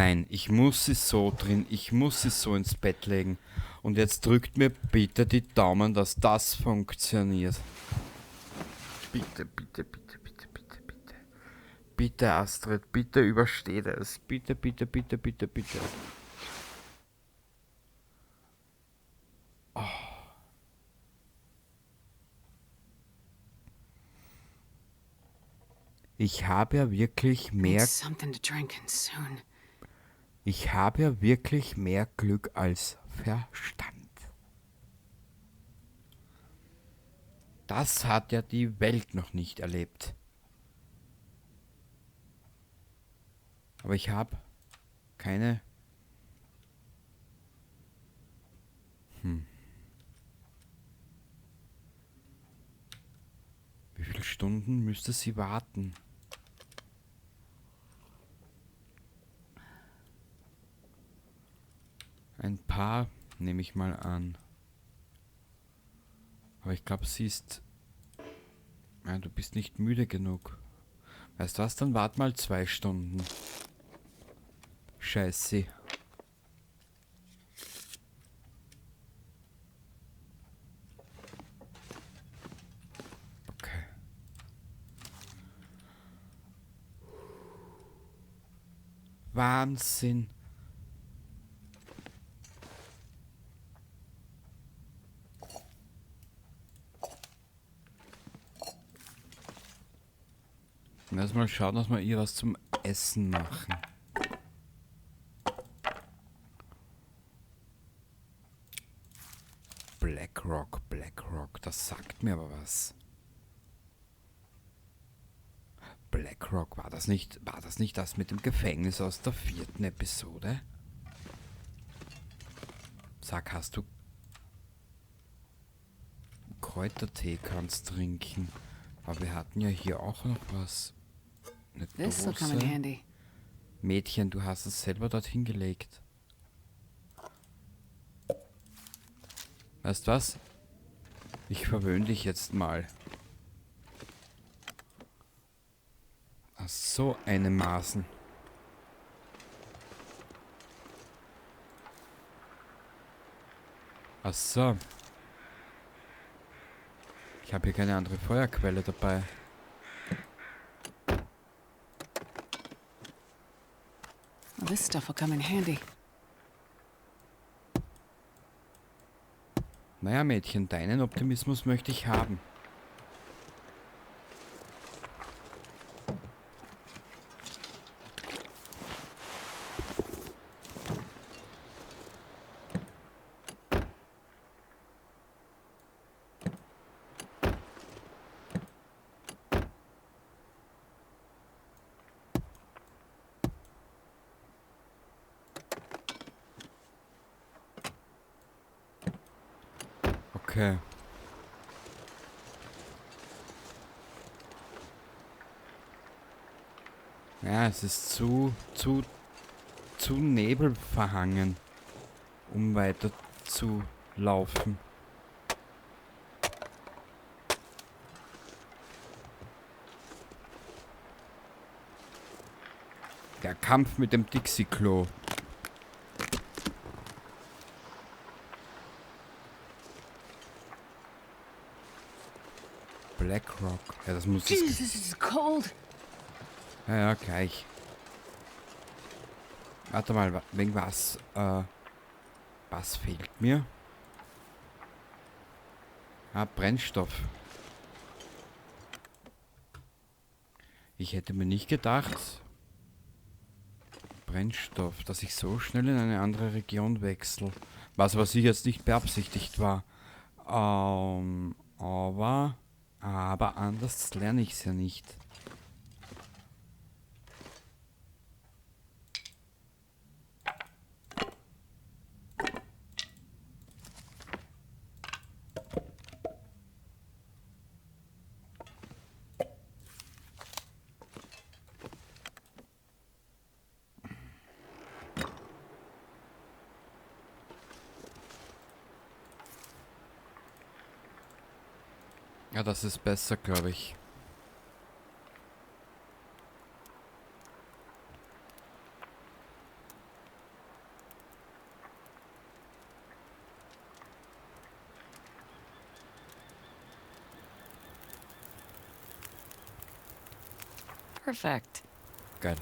Nein, ich muss sie so drin, ich muss sie so ins Bett legen. Und jetzt drückt mir bitte die Daumen, dass das funktioniert. Bitte, bitte, bitte, bitte, bitte, bitte. Bitte, Astrid, bitte übersteh das. Bitte, bitte, bitte, bitte, bitte. Oh. Ich habe ja wirklich mehr... Something to drink and soon. Ich habe ja wirklich mehr Glück als Verstand. Das hat ja die Welt noch nicht erlebt. Aber ich habe keine... Wie viele Stunden müsste sie warten? Ein paar, nehme ich mal an. Aber ich glaub, sie ist... Ja, du bist nicht müde genug. Weißt du was? Dann wart mal 2 Stunden. Scheiße. Okay. Wahnsinn. Lass mal schauen, dass wir ihr was zum Essen machen. Blackrock, Blackrock, das sagt mir aber was. Blackrock, war das nicht das mit dem Gefängnis aus der 4. Episode? Sag, hast du Kräutertee kannst trinken? Aber wir hatten ja hier auch noch was. Eine This will come in Dose. handy. Mädchen, du hast es selber dorthin gelegt. Weißt du was? Ich verwöhne dich jetzt mal. Ach, so eine Maßen. Ach so. Ich habe hier keine andere Feuerquelle dabei. Well, this stuff will come in handy. Naja, Mädchen, deinen Optimismus möchte ich haben. Okay. Ja, es ist zu nebelverhangen, um weiter zu laufen. Der Kampf mit dem Dixie-Klo. Blackrock. Ja, das muss es Jesus, this is cold. Ja, ja, gleich. Warte mal, wegen was? Was fehlt mir? Ah, Brennstoff. Ich hätte mir nicht gedacht, Brennstoff, dass ich so schnell in eine andere Region wechsle. Was aber sicher jetzt nicht beabsichtigt war. Aber anders lerne ich's ja nicht. Ja, das ist besser, glaub ich. Perfect. Geil.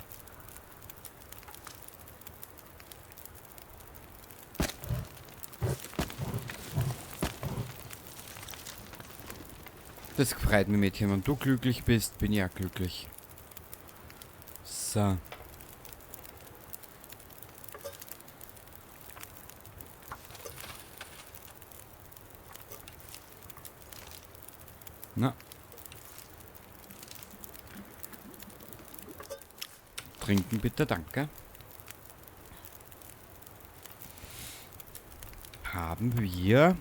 Das freut mich, Mädchen. Wenn du glücklich bist, bin ich auch glücklich. So. Na. Trinken bitte, danke. Haben wir...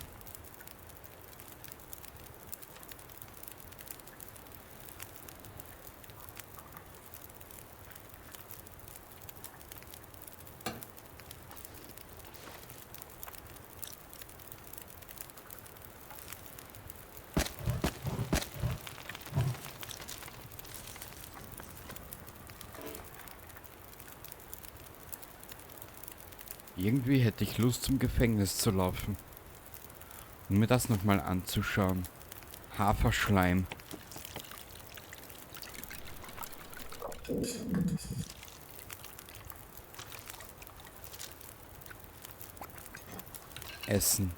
Irgendwie hätte ich Lust, zum Gefängnis zu laufen. Um mir das nochmal anzuschauen. Haferschleim. Essen.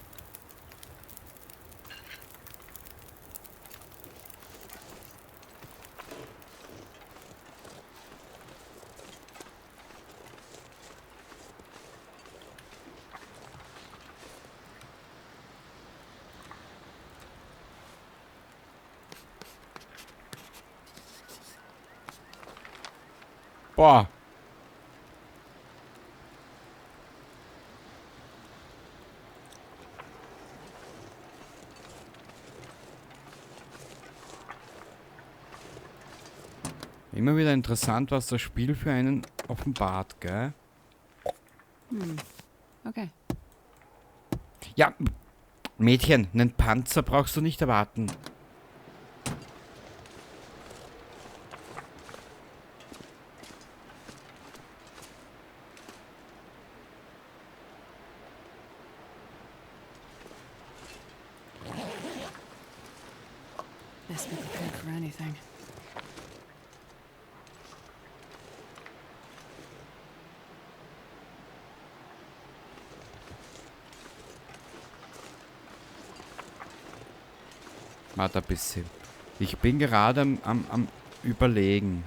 Boah. Immer wieder interessant, was das Spiel für einen offenbart, gell? Hm. Okay. Ja, Mädchen, einen Panzer brauchst du nicht erwarten. Best be prepared for anything. Warte ein bisschen. Ich bin gerade am Überlegen.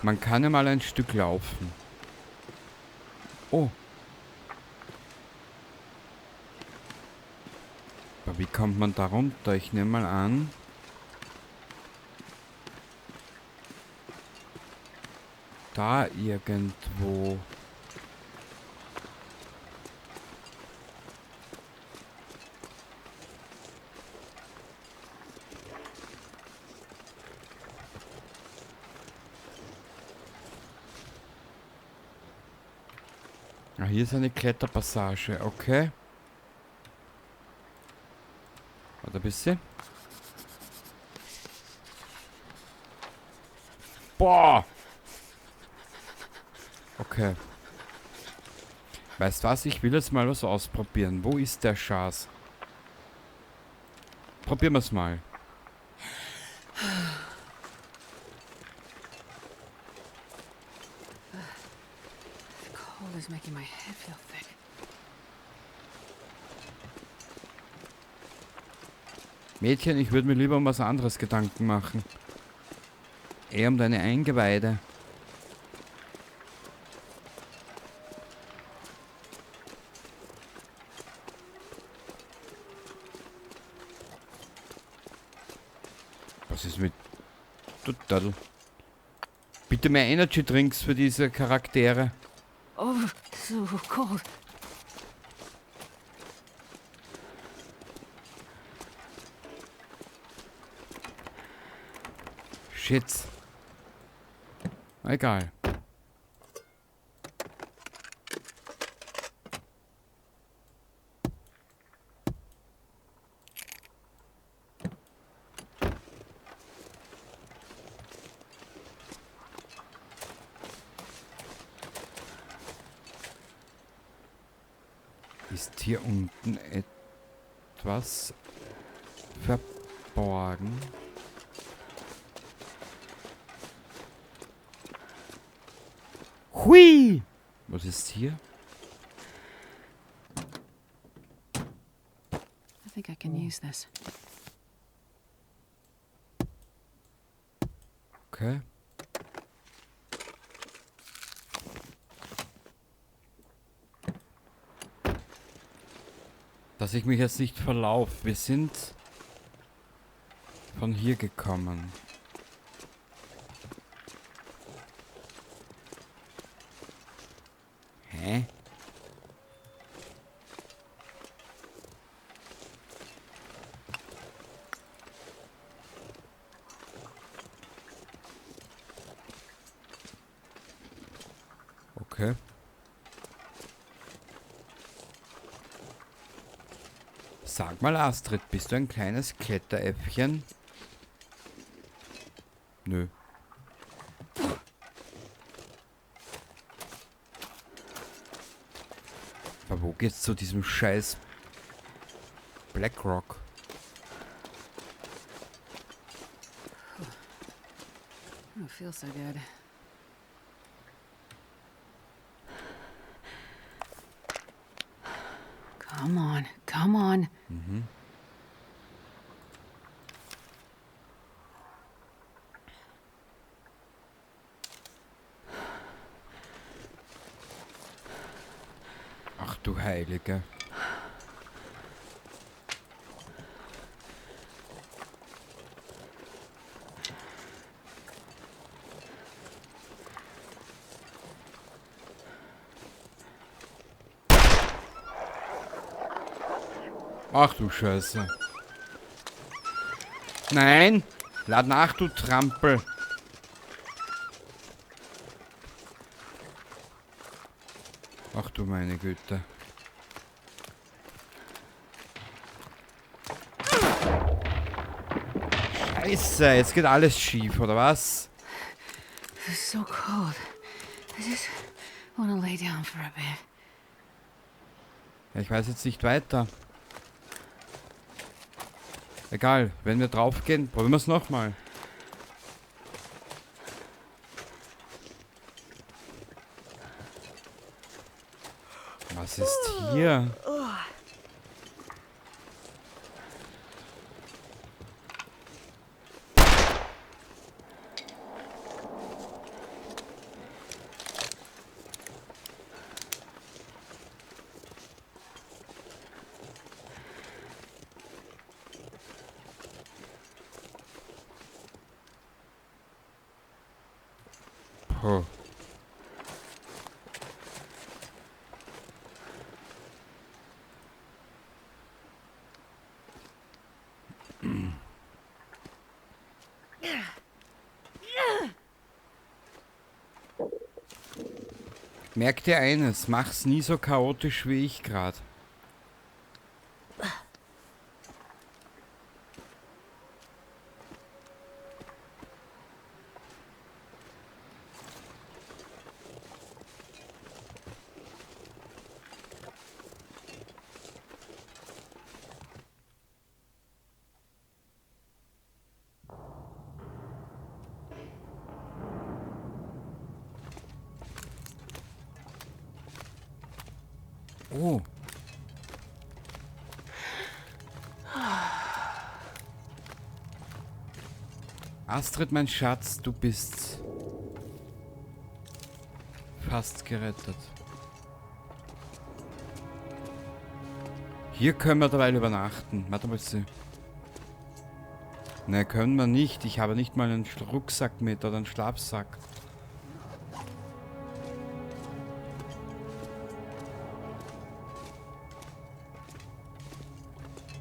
Man kann ja mal ein Stück laufen. Oh. Aber wie kommt man da runter? Ich nehme mal an. Da irgendwo. Ah, hier ist eine Kletterpassage, okay. Warte ein bisschen. Boah! Okay. Weißt was? Ich will jetzt mal was ausprobieren. Wo ist der Schatz? Probieren wir's mal. Is making my head feel thick. Mädchen, ich würde mir lieber um was anderes Gedanken machen. Eher um deine Eingeweide. Was ist mit... Total. Bitte mehr Energy Drinks für diese Charaktere. Oh, so cold. Shit. Egal. Ist hier unten etwas verborgen? Hui! Was ist hier? I think I can use this. Okay. Dass ich mich jetzt nicht verlaufe. Wir sind von hier gekommen. Hä? Okay. Sag mal, Astrid, bist du ein kleines Kletteräffchen? Nö. Aber wo geht's zu diesem scheiß Blackrock? I don't feel so good. Come on, come on. Mhm. Ach du Heilige. Ach du Scheiße. Nein! Lad nach, du Trampel! Ach du meine Güte. Scheiße, jetzt geht alles schief, oder was? It's so cold. I just wanna lay down for a bit. Ja, ich weiß jetzt nicht weiter. Egal, wenn wir drauf gehen, probieren wir's nochmal. Was ist hier? Oh. Merk dir eines, mach's nie so chaotisch wie ich grad. Oh. Astrid, mein Schatz, du bist fast gerettet. Hier können wir derweil übernachten. Warte mal, sie. Ne, können wir nicht. Ich habe nicht mal einen Rucksack mit oder einen Schlafsack.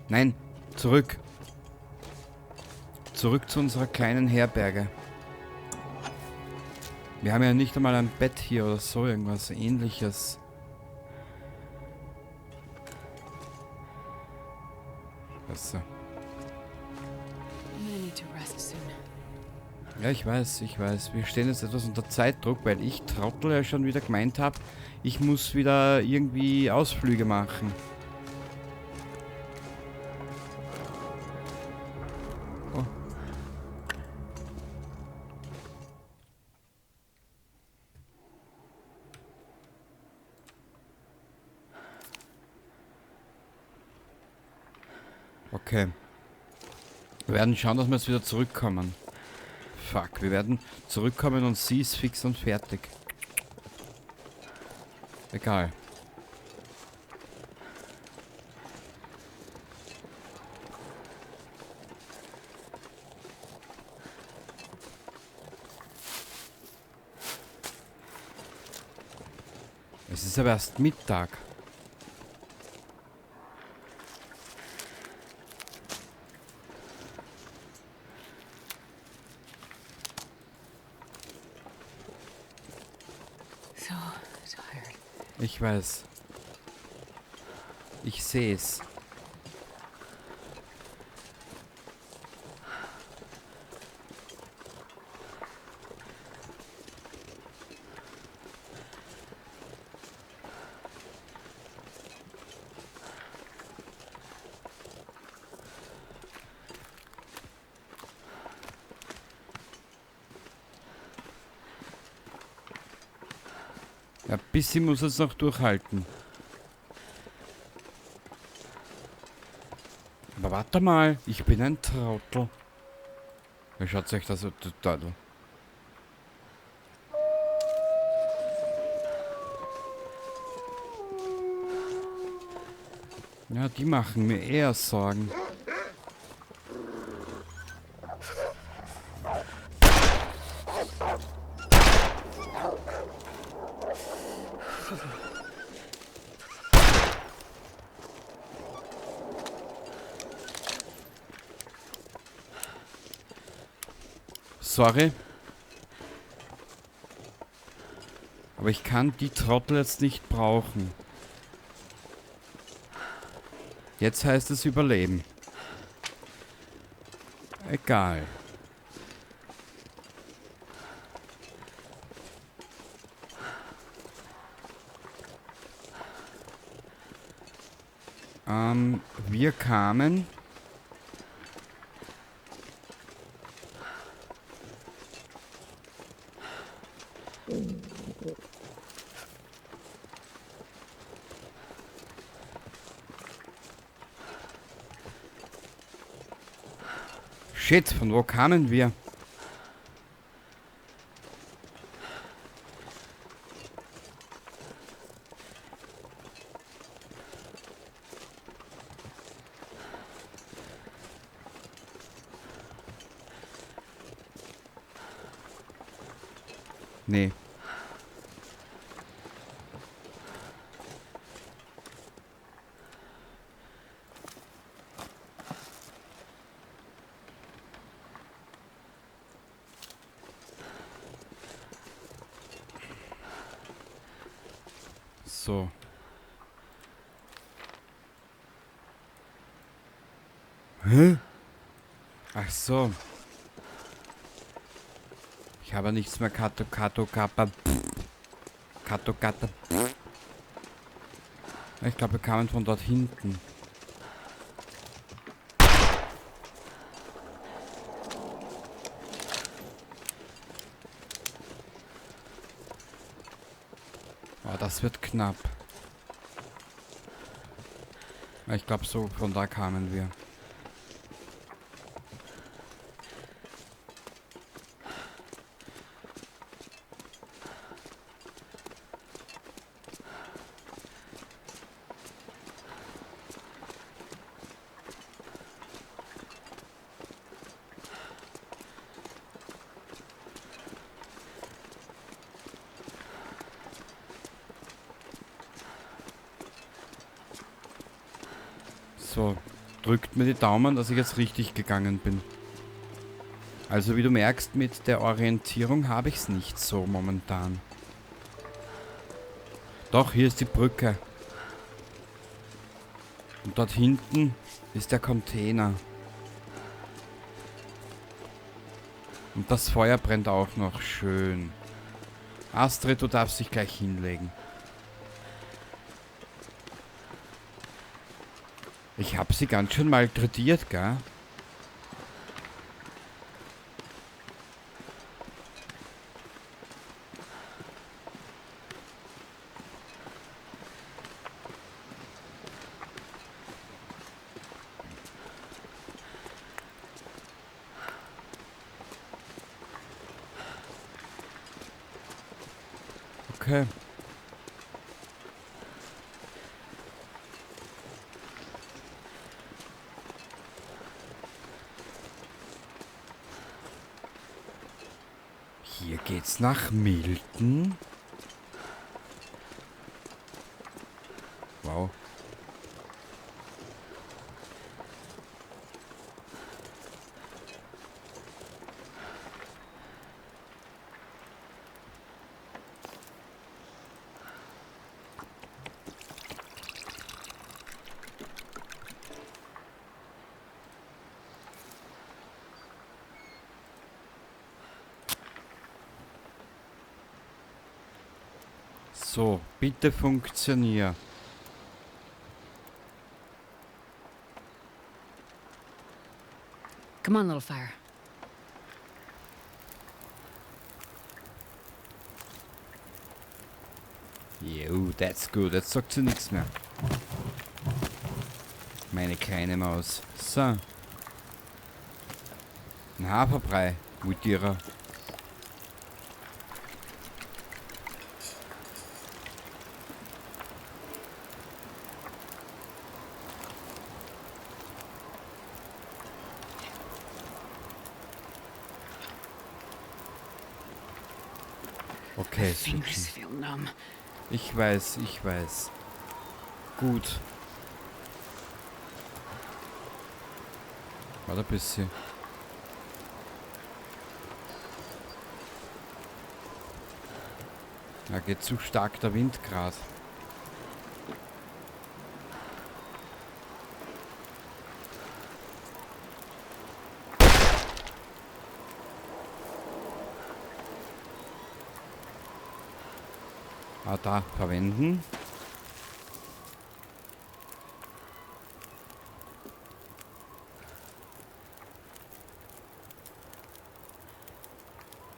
Nein, zurück. Zurück zu unserer kleinen Herberge. Wir haben ja nicht einmal ein Bett hier oder so irgendwas Ähnliches. Besser. Ja, ich weiß, ich weiß. Wir stehen jetzt etwas unter Zeitdruck, weil ich Trottel ja schon wieder gemeint habe, ich muss wieder irgendwie Ausflüge machen. Oh. Okay. Wir werden schauen, dass wir jetzt wieder zurückkommen. Fuck, wir werden zurückkommen und sie ist fix und fertig. Egal. Es ist aber erst Mittag. Ich weiß. Ich sehe es. Ja, ein bisschen muss es noch durchhalten. Aber warte mal, ich bin ein Trottel. Wie schaut euch das so total? Ja, die machen mir eher Sorgen. Sorry. Aber ich kann die Trottel jetzt nicht brauchen. Jetzt heißt es überleben. Egal. Wir kamen... Shit, von wo kamen wir? Nee. So. Hä? Ach so. Ich habe nichts mehr. Kato, Kato, Kappa. Kato, Kato. Ich glaube, wir kamen von dort hinten. Oh, das wird knapp. Ich glaube, so von da kamen wir. So, drückt mir die Daumen, dass ich jetzt richtig gegangen bin. Also wie du merkst, mit der Orientierung habe ich es nicht so momentan. Doch, hier ist die Brücke. Und dort hinten ist der Container. Und das Feuer brennt auch noch schön. Astrid, du darfst dich gleich hinlegen. Ich hab sie ganz schön malträtiert, gell? Okay. Hier geht's nach Milton. Wow. So, bitte funktionier. Come on, little fire. Yo, that's good. Jetzt sagt sie nichts mehr. Meine kleine Maus. So. Ein Haferbrei, Mutierer. Okay, ich weiß, ich weiß. Gut. Warte ein bisschen. Da geht zu stark der Wind gerade. Ah, da verwenden.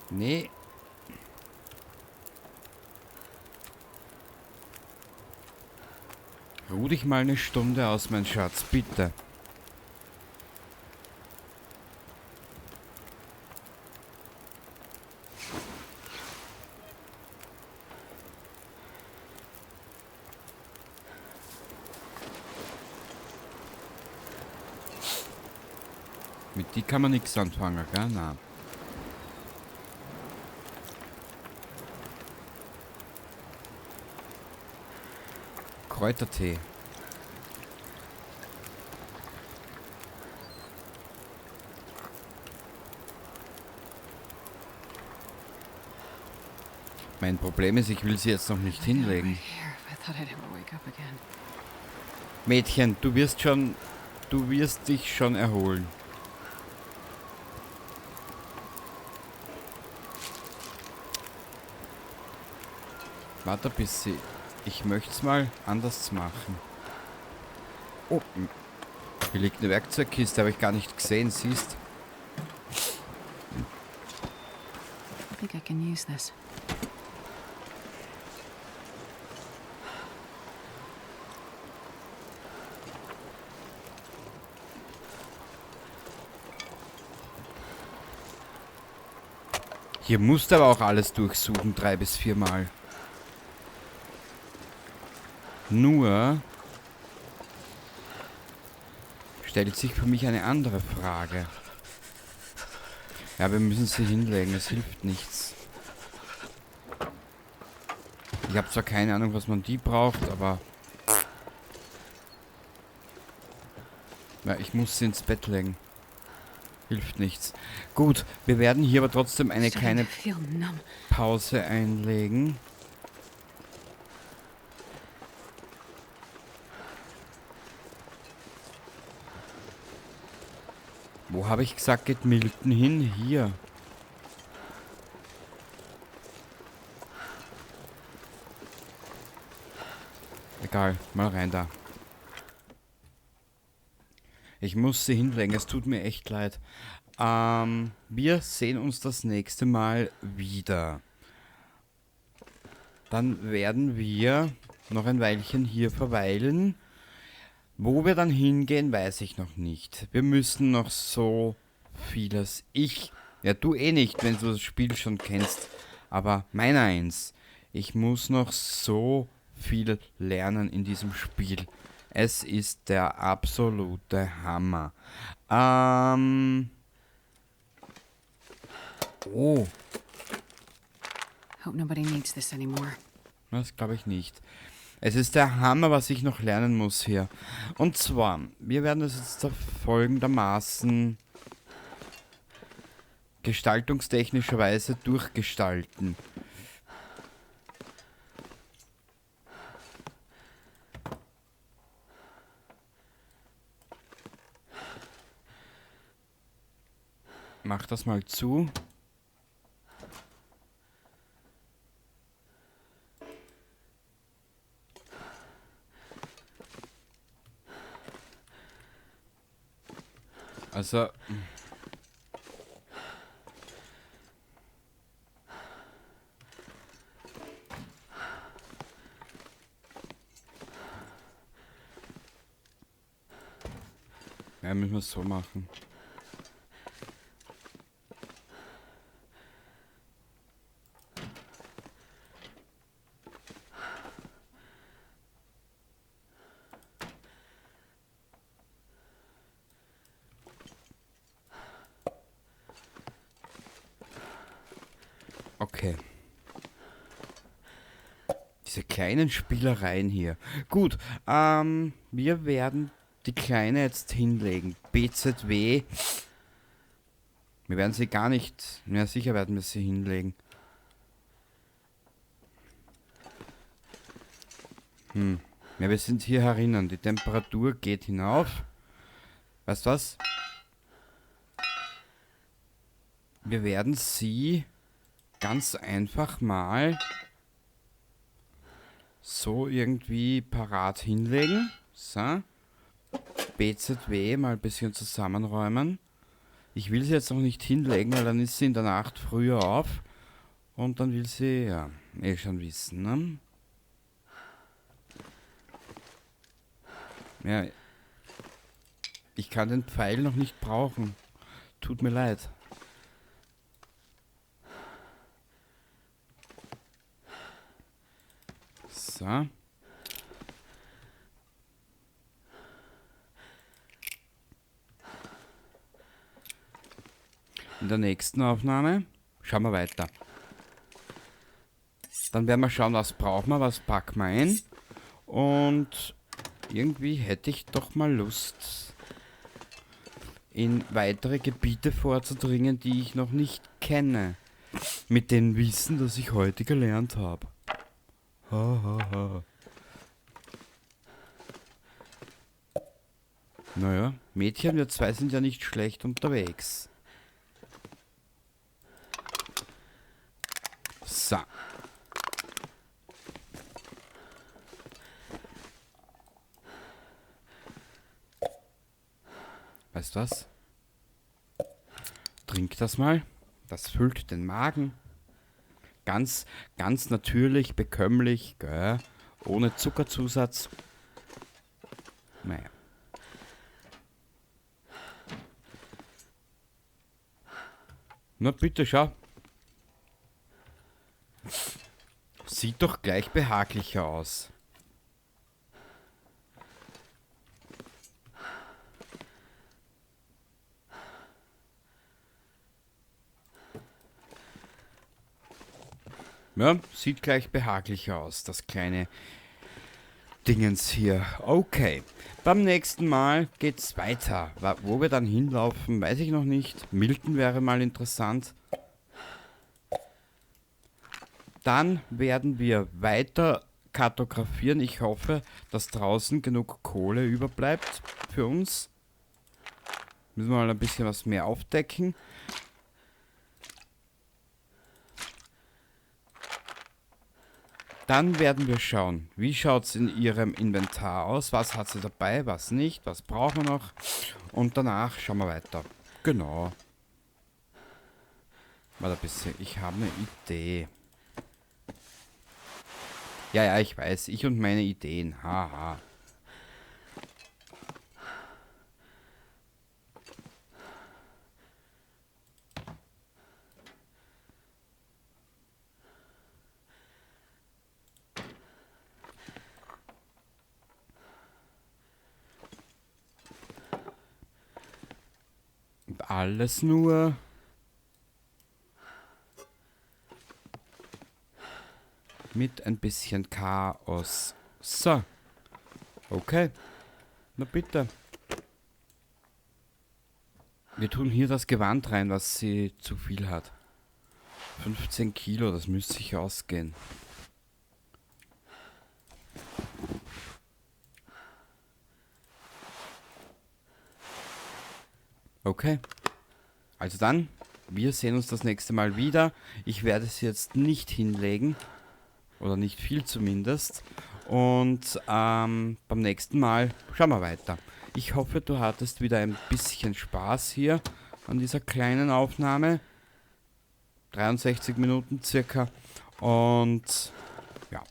Nee. Ruh dich mal eine Stunde aus, mein Schatz, bitte. Mit die kann man nichts anfangen, gell? Nein. Kräutertee. Mein Problem ist, ich will sie jetzt noch nicht hinlegen. Mädchen, du wirst dich schon erholen. Warte ein bisschen. Ich möchte es mal anders machen. Oh, hier liegt eine Werkzeugkiste, habe ich gar nicht gesehen, siehst. I think I can use this. Hier musst du aber auch alles durchsuchen, 3 bis 4 Mal. Nur stellt sich für mich eine andere Frage. Ja, wir müssen sie hinlegen, es hilft nichts. Ich habe zwar keine Ahnung, was man die braucht, aber... Ja, ich muss sie ins Bett legen. Hilft nichts. Gut, wir werden hier aber trotzdem eine kleine Pause einlegen. Wo habe ich gesagt, geht Milton hin? Hier. Egal, mal rein da. Ich muss sie hinlegen, es tut mir echt leid. Wir sehen uns das nächste Mal wieder. Dann werden wir noch ein Weilchen hier verweilen. Wo wir dann hingehen, weiß ich noch nicht. Wir müssen noch so vieles. Ja, du eh nicht, wenn du das Spiel schon kennst. Aber mein eins, ich muss noch so viel lernen in diesem Spiel. Es ist der absolute Hammer. Oh. Hope nobody needs this anymore. Das glaube ich nicht. Es ist der Hammer, was ich noch lernen muss hier. Und zwar, wir werden das jetzt folgendermaßen gestaltungstechnischerweise durchgestalten. Mach das mal zu. Also... Ja, müssen wir es so machen. Okay. Diese kleinen Spielereien hier. Gut, wir werden die Kleine jetzt hinlegen. BZW. Wir werden sie gar nicht... Ja, sicher werden wir sie hinlegen. Ja, wir sind hier herinnen. Die Temperatur geht hinauf. Weißt du was? Wir werden sie ganz einfach mal so irgendwie parat hinlegen. So. BZW mal ein bisschen zusammenräumen. Ich will sie jetzt noch nicht hinlegen, weil dann ist sie in der Nacht früher auf. Und dann will sie, ja, eh schon wissen, ne? Ja, ich kann den Pfeil noch nicht brauchen. Tut mir leid. So. In der nächsten Aufnahme schauen wir weiter. Dann werden wir schauen, was brauchen wir, was packen wir ein. Und irgendwie hätte ich doch mal Lust, in weitere Gebiete vorzudringen, die ich noch nicht kenne. Mit dem Wissen, das ich heute gelernt habe. Ha, ha, ha. Naja, Mädchen, wir zwei sind ja nicht schlecht unterwegs. So. Weißt du was? Trink das mal. Das füllt den Magen. Ganz, ganz natürlich, bekömmlich, gell? Ohne Zuckerzusatz. Naja. Na bitte, schau. Sieht doch gleich behaglicher aus. Ja, sieht gleich behaglicher aus, das kleine Dingens hier. Okay, beim nächsten Mal geht's weiter. Wo wir dann hinlaufen, weiß ich noch nicht. Milton wäre mal interessant. Dann werden wir weiter kartografieren. Ich hoffe, dass draußen genug Kohle überbleibt für uns. Müssen wir mal ein bisschen was mehr aufdecken. Dann werden wir schauen, wie schaut's in ihrem Inventar aus, was hat sie dabei, was nicht, was brauchen wir noch. Und danach schauen wir weiter. Genau. Warte ein bisschen, ich habe eine Idee. Ja, ja, ich weiß, ich und meine Ideen. Haha. Und alles nur mit ein bisschen Chaos. So. Okay. Na bitte. Wir tun hier das Gewand rein, was sie zu viel hat. 15 Kilo, das müsste sich ausgehen. Okay. Also dann, wir sehen uns das nächste Mal wieder. Ich werde sie jetzt nicht hinlegen. Oder nicht viel zumindest. Und beim nächsten Mal schauen wir weiter. Ich hoffe, du hattest wieder ein bisschen Spaß hier an dieser kleinen Aufnahme. 63 Minuten circa. Und ja,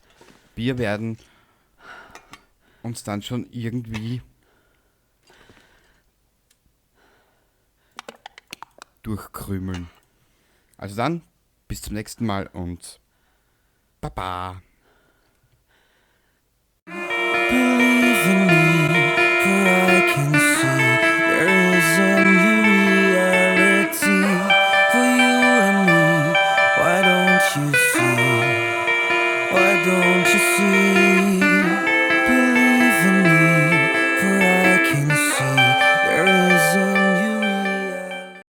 wir werden uns dann schon irgendwie durchkrümeln. Also dann, bis zum nächsten Mal und Baba. Believe in me.